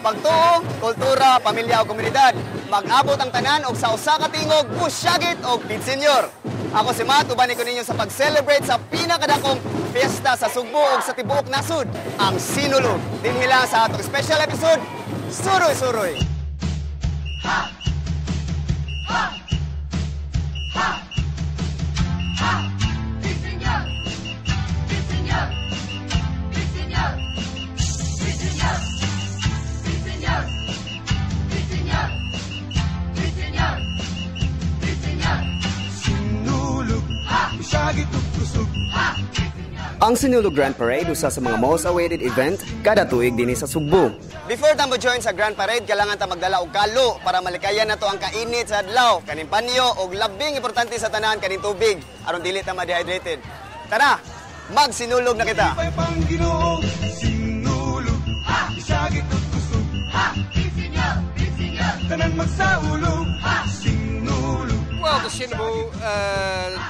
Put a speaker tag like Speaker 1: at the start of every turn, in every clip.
Speaker 1: pagtuo, kultura, pamilya o komunidad. Mag-abot ang tanan og sa usa ka tingog, musyagit og Pit Señor. Ako si Matt, uban ko ninyo sa pag-celebrate sa pinakadakong fiesta sa Sugbo ug sa tibuok nasud, ang Sinulog. Dinhi lang sa atong special episode, Suroy Suroy.
Speaker 2: Sinulog, isagit ug kusog.
Speaker 1: Ang Sinulog Grand Parade usa sa mga most awaited event kada tuig dinhi sa Sugbo. Before ta mo join sa Grand Parade, kailangan ta magdala og kalo para malikayan nato ang kainit sa adlaw, kaning panyo og labing importante sa tanan, kaning tubig aron dili ta ma-dehydrated. Tara, magsinulog na kita.
Speaker 2: Pay pang Ginoo, sinulog, isagit ug kusog. Tanan magsaulog, sinulog.
Speaker 3: Well, the Sinaboo,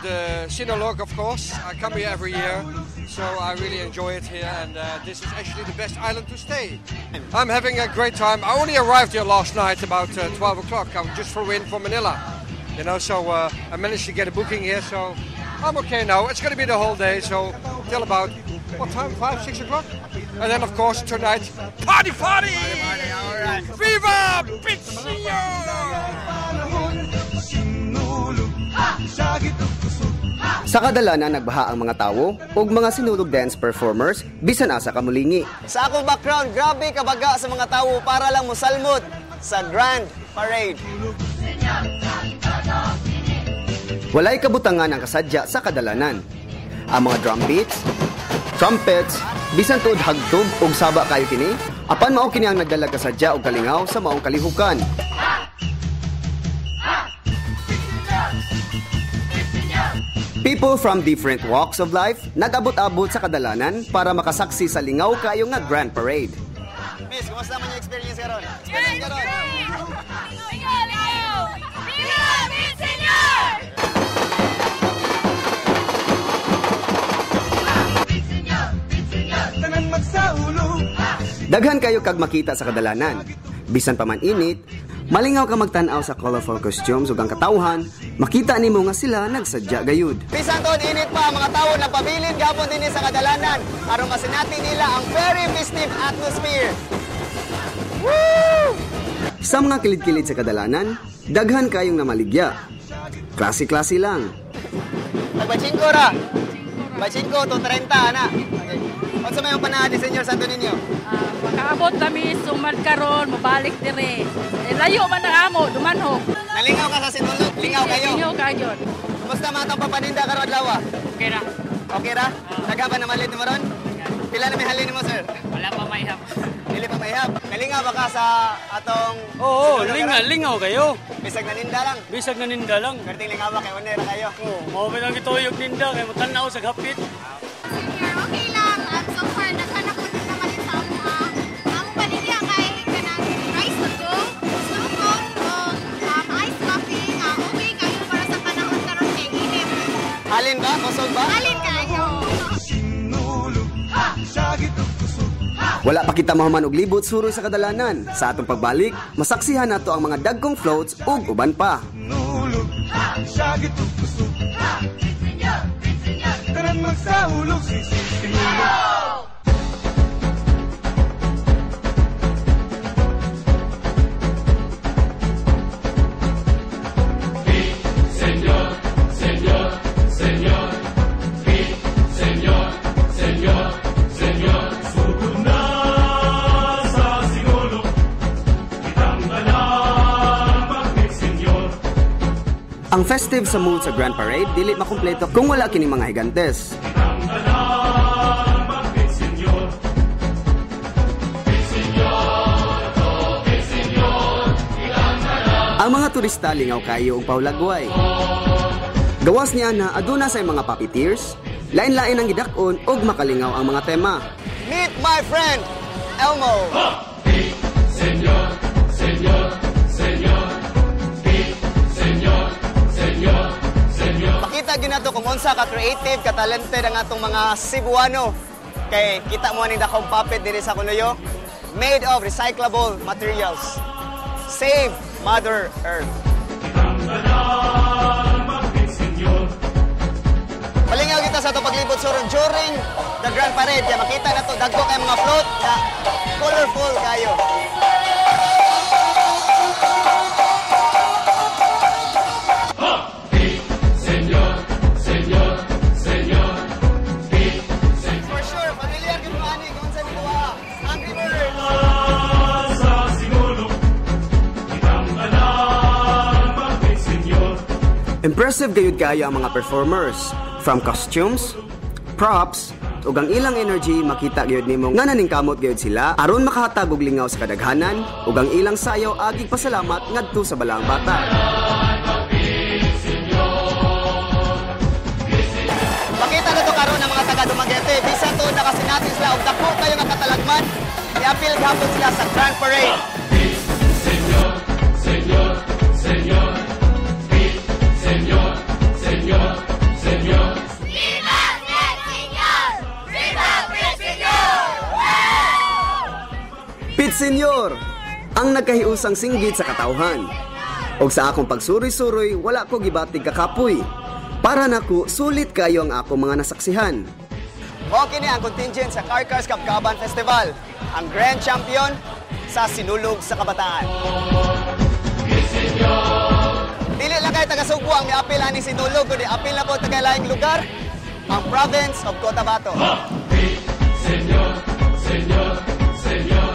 Speaker 3: the Sinulog, of course. I come here every year, so I really enjoy it here, and this is actually the best island to stay. I'm having a great time. I only arrived here last night about 12 o'clock. I just flew in from Manila, so I managed to get a booking here, so I'm okay now. It's going to be the whole day, so till about, what time? 5, 6 o'clock? And then, of course, tonight, party, party! Viva Pit Señor!
Speaker 2: Panahon, sinulog, isagit ug kusog.
Speaker 1: Sa kadalanan, nagbaha ang mga tawo ug mga sinulog dance performers bisan asa ka mulingi. Sa akong background, grabe kabaga sa mga tawo para lang musalmot sa Grand Parade. Walay kabutangan ang kasadya sa kadalanan. Ang mga drum beats, trumpets, bisan tuod hagtub ug saba kayo kini, apan mao kini ang nagdala kasadya og kalingaw sa maong kalihukan. People from different walks of life nag-abot-abot sa kadalanan para makasaksi sa lingaw kayo nga Grand Parade. Miss, kumusta man yung experience karon? Experience karon?
Speaker 4: Lingaw, lingaw! Viva Pit Señor!
Speaker 2: Tanan magsaulog.
Speaker 1: Daghan kayo kag makita sa kadalanan. Bisan pa man init, malingaw ka magtan-aw sa colorful costumes ug ang katawhan, makita nimo nga sila nagsadya gayud. Bisan tuod init pa, mga tawo nagpabilin gapon dinhi sa kadalanan aron masinati nila ang very festive atmosphere. Woo! Sa mga kilid-kilid sa kadalanan, daghan kayong namaligya. Klase-klase lang. Nagpa-5 ra. Pa-5 to 30 ana. Okay. Unsa may panaad ni Senyor Santo Niño?
Speaker 5: Makaabot kami sumad karon, mabalik dire. Eh, layo man ang amo, dumanhog.
Speaker 1: Nalingaw ka sa Sinulog, lingaw kayo.
Speaker 5: Lingaw kayo.
Speaker 1: Kumusta mga atong papaninda karon adlaw?
Speaker 5: Okay ra.
Speaker 1: Okay ra? Daghan ba namalit nimo ron? Pila na may halin nimo, sir?
Speaker 5: Wala pa maihap.
Speaker 1: Dili pa mahihap. Nalingaw ba ka sa atong
Speaker 6: Oo,
Speaker 1: Sinulog
Speaker 6: lingaw,
Speaker 1: karon?
Speaker 6: lingaw kayo.
Speaker 1: Bisag naninda lang.
Speaker 6: Bisag naninda lang.
Speaker 1: Perting lingaw ba kay unay ra kayo.
Speaker 6: Oo, mao ba lang gituyog ninda kay mutanaw sa hapit.
Speaker 4: Senior, okay lang. So far, naghanap ko din naman sa amo. Amo panilya kay kanang rice to go, snow cone, o ice coffee. Nga okay kayo para sa panahon karon kay init.
Speaker 1: Halin ba? Kusog ba?
Speaker 4: Alin kayo?
Speaker 2: Sinulog, isagit ug kusog.
Speaker 1: Wala pa kita mahuman og libot suroy sa kadalanan. Sa atong pagbalik, masaksihan nato ang mga dagkong floats ug uban pa.
Speaker 2: Sinulog, isagit ug kusog. Tanan magsaulog, sinulog.
Speaker 1: Ang festive sa mood sa Grand Parade dili makumpleto kung wala kini mga higantes. Ang mga turista lingaw kayo og pahulagway. Gawas niya na aduna sa mga puppeteers, lain-lain ang gidak-on og makalingaw ang mga tema. Meet my friend, Elmo. Makita gyud nato kung unsa ka creative, ka talented ang atong mga Cebuano. Kay kita mo aning dakong puppet diri sa Kunuyo. Made of recyclable materials. Save Mother Earth. Palingaw kita sa ato paglibot suron during the Grand Parade. Kaya makita na to dagko kay mga float na colorful kayo. For sure, familiar gyud mo ani kung unsa ni duha. Angry Birds. Impressive gayud kaayo ang mga performers. From costumes, props, ug ang ilang energy makita gyud nimo nga naningkamot gyud sila aron makahatag og lingaw sa kadaghanan ug ang ilang sayaw agig pasalamat ngadto sa balaang bata. Makita na to karon ang mga taga Dumaguete, bisan tuod nakasinati sila og dako kayo nga katalagman, iapil gihapon sila sa Grand Parade.
Speaker 2: Señor, señor, señor, señor, señor.
Speaker 4: Viva Pit Senyor! Viva Pit Senyor!
Speaker 1: Pit Senyor, ang nagkahiusang singgit sa katawhan. Og sa akong pagsuroy-suroy, wala ko gibatig kakapoy. Para nako, sulit kayo ang akong mga nasaksihan. Mao kini ang contingent sa Carcar's Kabkaban Festival, ang Grand Champion sa Sinulog sa Kabataan. Dili lang kay taga Sugbo ang miapil ani Sinulog, kundi apil na po taga laing lugar, ang province of Cotabato.
Speaker 2: Señor, señor, señor,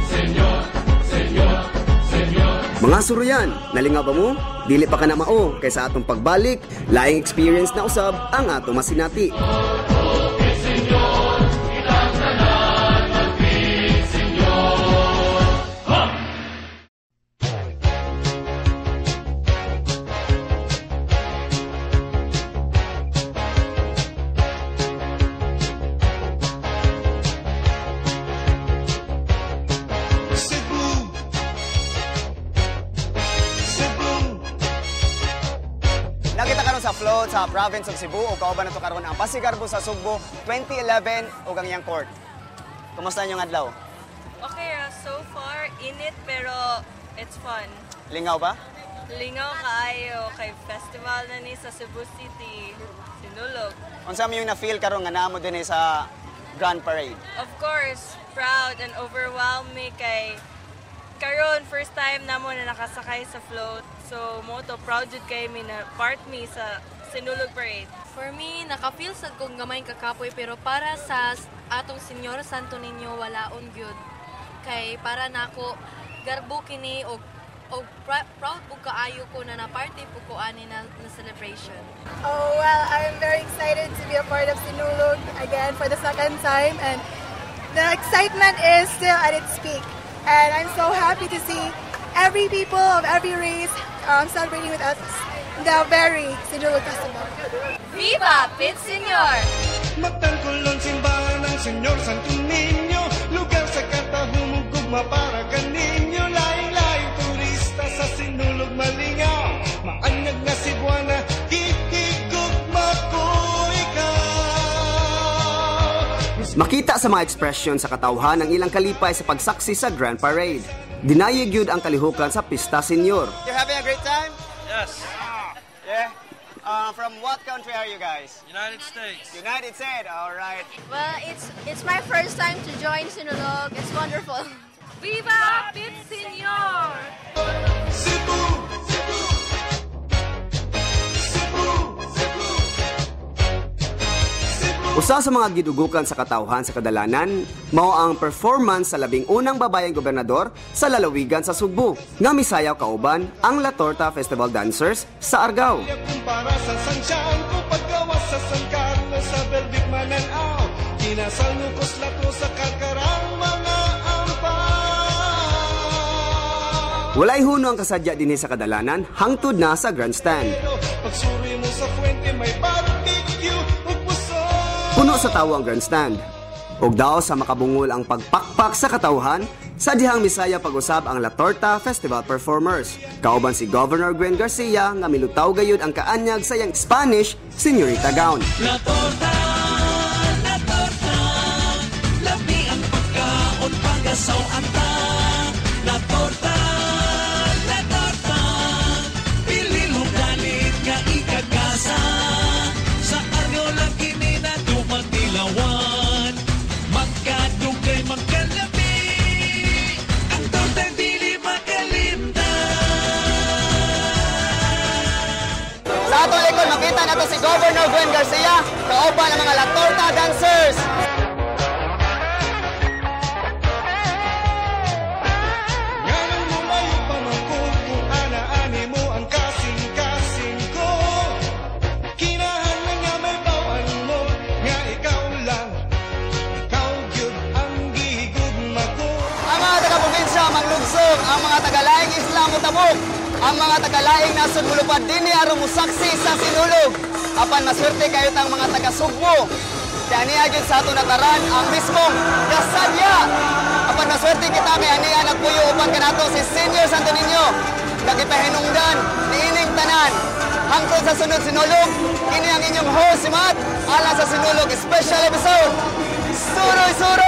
Speaker 2: señor, señor, señor.
Speaker 1: Mga suruyan, nalingaw ba mo? Dili pa ka na mao kay sa atong pagbalik, laing experience na usab ang atong masinati.
Speaker 2: Cebu, Cebu.
Speaker 1: Nakita karon sa float sa province of Cebu ug kauban nato karon ang Pasigarbo sa Sugbo 2011 ug ang iyang court. Kumusta inyong adlaw?
Speaker 7: Okay, so far, init pero it's fun.
Speaker 1: Lingaw ba?
Speaker 7: Lingaw kaayo kay festival na ni sa Cebu City, Sinulog.
Speaker 1: Unsa mo yung na-feel karon nga naamo dinhi sa Grand Parade?
Speaker 7: Of course, proud and overwhelmed me kay karon first time namo na nakasakay sa float. So mo to proud jud kay mi na part mi sa Sinulog Parade.
Speaker 8: For me, naka-feel sad kong gamay kakapoy pero para sa atong Senyor Santo Niño walaon gyud. Kay para nako garbo kini og proud pud kaayo ko na na-party pud ko ani na celebration.
Speaker 9: Oh, well, I'm very excited to be a part of Sinulog again for the second time, and the excitement is still at its peak. And I'm so happy to see every people of every race celebrating with us the very Sinulog Festival.
Speaker 7: Viva Pit Senyor!
Speaker 2: Magtangkulon simbahan ng Senyor Santo Niño, lugar sa katahumong gugma para kaninyo. Laing-laing turista sa Sinulog malingaw, maanyag na Cebuana, gigigugma ko ikaw.
Speaker 1: Makita sa mga ekspresyon sa katawhan ang ilang kalipay sa pagsaksi sa Grand Parade. Dinayeg gyud ang kalihukan sa Pista Senyor. You're having a great time?
Speaker 6: Yes.
Speaker 1: Yeah. From what country are you guys?
Speaker 6: United States.
Speaker 1: United States. All right.
Speaker 4: Well, it's my first time to join Sinulog. It's wonderful.
Speaker 5: Viva Pit Senyor!
Speaker 2: Cebu, Cebu, Cebu, Cebu, Cebu.
Speaker 1: Usa sa mga gidugukan sa katawhan sa kadalanan, mao ang performance sa 11 babayeng gobernador sa lalawigan sa Sugbo, nga misayaw kauban ang La Torta Festival Dancers sa Argao.
Speaker 2: Kumpara sa Santiago, paggawas sa San Carlos, sa Berbic Mananaw, kinasal nukos lato sa Karkarang mga ampal.
Speaker 1: Walay huno ang kasadya dinhi sa kadalanan hangtod na sa grandstand.
Speaker 2: Pagsuri mo sa fuente, may barbecue ug busog.
Speaker 1: Puno sa tawo ang grandstand. Ug daw sa makabungol ang pagpakpak sa katawhan, sa dihang misaya pag-usab ang La Torta Festival performers. Kauban si Governor Gwen Garcia nga milutaw gayud ang kaanyag sa iyang Spanish Señorita gown.
Speaker 2: La torta, la torta, labi ang pagkaon.
Speaker 1: nato si Governor Gwen Garcia kauban ang mga La Torta dancers.
Speaker 2: Nganong mumayo pa man ko kung ana-ani mo ang kasing-kasing ko? Kinahanglan nga may bawan mo nga ikaw lang, ikaw gyud ang gihigugma ko.
Speaker 1: Ang mga taga-probinsya manglugsong, ang mga taga-laing isla motabok, ang mga taga-laing nasod mulupad dinhi aron mosaksi sa Sinulog. Apan maswerte kayo tang mga taga-Sugbo. Kay aniya gyud sa ato nataran ang mismong kasadya. Apan maswerte kita kay aniya nagpuyo uban kanato si Senior Santo Niño. Nagipahinungdan niining tanan. Hangtod sa sunod Sinulog, kini ang inyong host si Matt, ala sa Sinulog special episode. Suroy suroy!